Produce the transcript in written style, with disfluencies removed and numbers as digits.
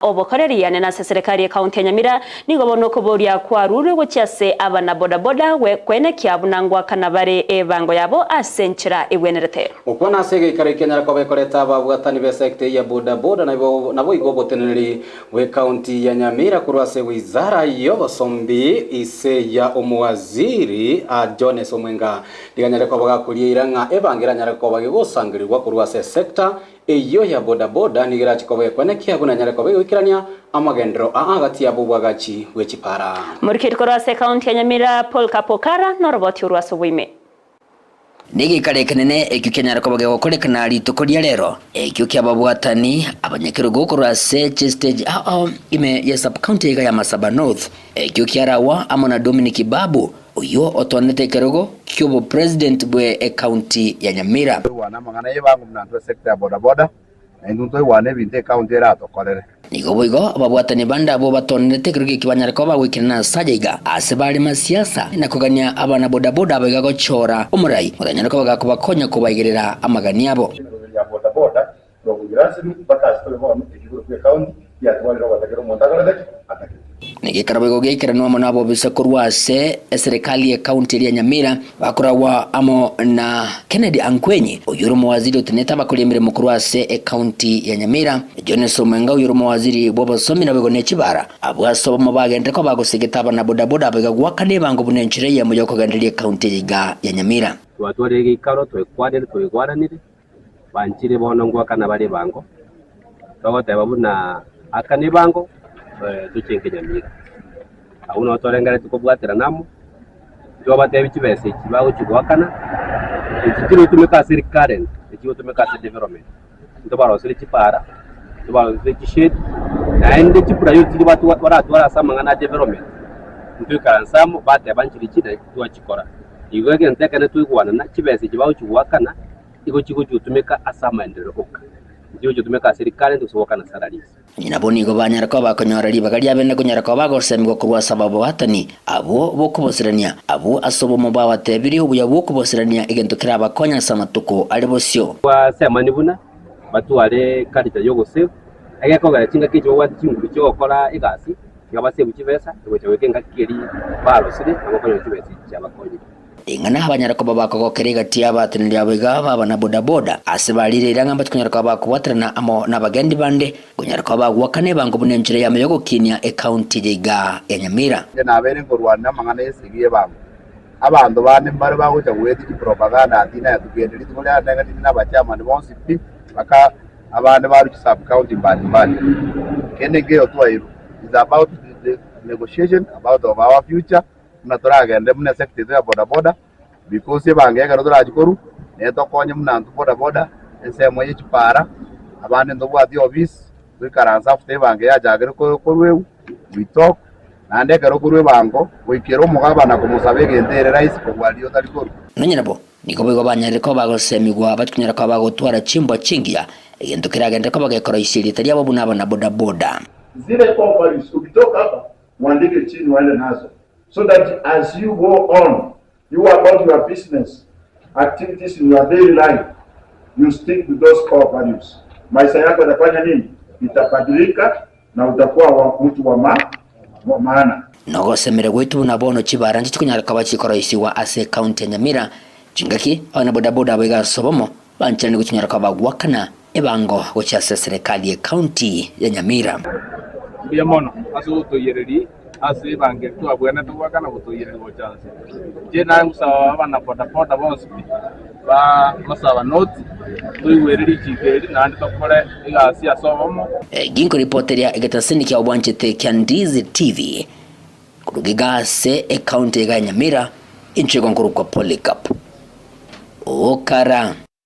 Obokoreri yane nase eserekari y'ecounty ya Nyamira nigo bono okoboria kwarurwe gochia ase abana bodaboda kwenekia buna ngoakana bare ebango yabo ase enchera egwenerete. Gokwana ase egeikaro ekianyare nyare koba ekoreta ababwatani b'esecta eye ya bodaboda naboigo oboteneneri bw'ecounty ya Nyamira korwa ase wizara y'obosombi ise ya omowaziri Jones Omwenga nigo anyare koba gakoria eira ng'a ebango eranyare koba gegosangererigwa korwa ase esecta Eyio ya bodaboda nigo erache koba ekwenekia buna enyare koba egoikerania amagenderero aa gati yabo obwagachi bwe chipara. Morikeri korwa ase ekaunti ya Nyamira Paul Kapokara noroboti orwo ase oboime. Negeikaro ekenene ekio kianyare koba gegokorekana rituko ria rero, ekio ki'ababwatani abanyakerogo korwa ase chistage ao ao ime ye sub-county iga ya Masaba North, ekio kiaragwa amo na Dominic Babu, oyio otoonete ekerogo ki'obopresident bwe ecounty ya Nyamira. Toigwane amang'ana y'ebango buna intwe esector ya bodaboda, na intwe ntoigwane ebinto ecounty eratokorere. Nigo boigo ababwatani bande abwo batonerete ekerogo eki banyare koba bagoikerana ase aya iga, ase bare masiasa, na kogania abana bodaboda aba iga gochora omorai otanyare koba gakobakonya kobaigerera amagani abo. Emeroberi ya bodaboda Negekarabo igo giaikeranwa amo nabobisa korwa ase eserekari y'ecounty eria ya Nyamira, bakoragwa amo na Kennedy Ankwenyi, oyio ore omowaziri otenenete abakori emeremo korwa ase ecounty ya Nyamira, Jones Omwenga oyio ore omowaziri bw'obosomi naboigo ne chibara. Abwo ase obomo bagenderete koba bagosegeta abanabodaboda abo iga goakana ebango buna enchera eyemo y'okogendereria ecounty eye iga ya Nyamira. Twatwarire egeikaro, twekwanire, twaigwananire. Banchire bono ngoakana bare ebango, togoteba buna akana ebango tochenke Nyamira. Abwo nabo torengereretie kobwaterana amo, twabatebi chibesa echi bagochi goakana, echi chigotumeka ase recurrent, echi chigotumeka ase development. Ntobarosere chipara, ntobarosere chishade, naende chipriority chiria batwa baratware ase amang'ana a development, ntoikaranse amo bateba nchirichi na twachikora. Igo egento ekene toigwanana, chibesa echi bagochi goakana, Igo chigochia gotumeka ase amaenderero oka, tichigochia gotumeka ase rikare gose goakana salaries. Onye nabwo nigo banyare koba bakonyora ribaga riabene konyara koba bagosemigwa korwa ase ababwatani abwo b'okoboserania, abwo ase obomo babatebirie obuya bw'okoboserania egento kerabakonye ase amatuko are bosio. Twasemani buna batware culture y'ogosave, egekogera chingaki echi babwate chinguru chi'ogokora egasi, tiga basave chibesa gocha goika engaki eria barosire nabo bakonyora chibesa echi chiabakonyire. Ring'ana abanyare koba bakogokera egati y'abateneneri abo iga baba na bodaboda, ase barire eira ng'a mbatikonyara koba bakobwaterana amo nabagendi bande, konyara koba bagoakana ebango buna enchera eyemo y'ogokinia ecounty eye iga ya Nyamira. Inche nabeire nkorwania amang'ana y'esegi y'ebango. Abanto bande mbare bagocha goetia chipropaganda ati naye togende rituko riane ng'a tindi nabachairman bonsi pi mpaka abande barwe chisub-county mbali mbali. Kende nkeiyo twairwe. It's about the negotiation about of our future. buna toragende buna esector yaito ya bodaboda, because ebango ekero torachi korwa, netokonye buna intwe bodaboda, ensemo ye chipara, abande ntobwati office, toikaranse after ebango yachakire ko- korwegwa, we talk, naende ekero okorwa ebango, goikera omogabana komosaba egento ere rahisi kobua riria otari korwa. Nonya nabo, nigo boigo banyarire koba bagosemigwa batikonyara koba bagotwara chimbwa chingiya, egento keragenderere koba gekoroisia erieta riabo buna abana bodaboda. Zile core values ukitoka hapa Mwandike chini waende nazo so that as you go on you about your business activities in your daily life you stick to those core values. Maisha yako yatafanya nini? Itabadilika na utakuwa wa mtu wa ma wa maana. Nogosemeria gwaito buna bono chibara nchichikonyara koba chikoroisigwa ase ecounty ya Nyamira, chingaki abana bodaboda abo iga ase obomo bancherani gochinyara koba bagoakana Ebango gochia ase eserekari y'ecounty ya Nyamira. Mbuya mono ase ogotoiyereria ase ebango eri twabwenerete goaka na gotoiyereria gocha nse. Inche naye ngosaba abana boda boda bonsi pi ba Masaba North toigwere richiko eri naende tokore egasi ase obomo. Ginkoripoteria egetaseni kia obwanchete kia Ndizi TV korwa iga ase ecounty iga ya Nyamira, inche igo nkorokwa Polycarp Okara.